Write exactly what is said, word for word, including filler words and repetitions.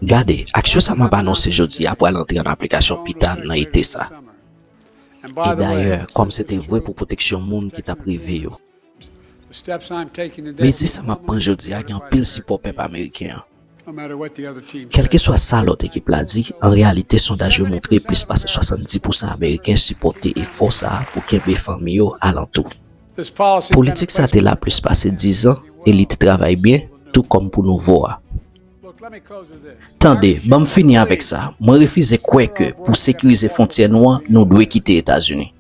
Gade, aksyon sa m ap anonse jodi a pral antre an aplikasyon pita nan ete sa. E dayè, kòm se te vre pou pwoteksyon moun ki t ap rive yo, mezi sa m ap pran jodi a gen anpil sipò pèp ameriken an. Kèlkeswa sa lòt ekip la di, an reyalite sondaj yo montre plis pase swasanndis pousan ameriken sipòte efò sa a pou kenbe fanmi yo alantou. Politik sa te la plis pase diz an e li te travay byen, tou kòm pou nouvo a. Tande, ban m fini avèk sa. Mwen refize kwè ke pou sekirize fwontyè nou an, nou dwe kite Etazini.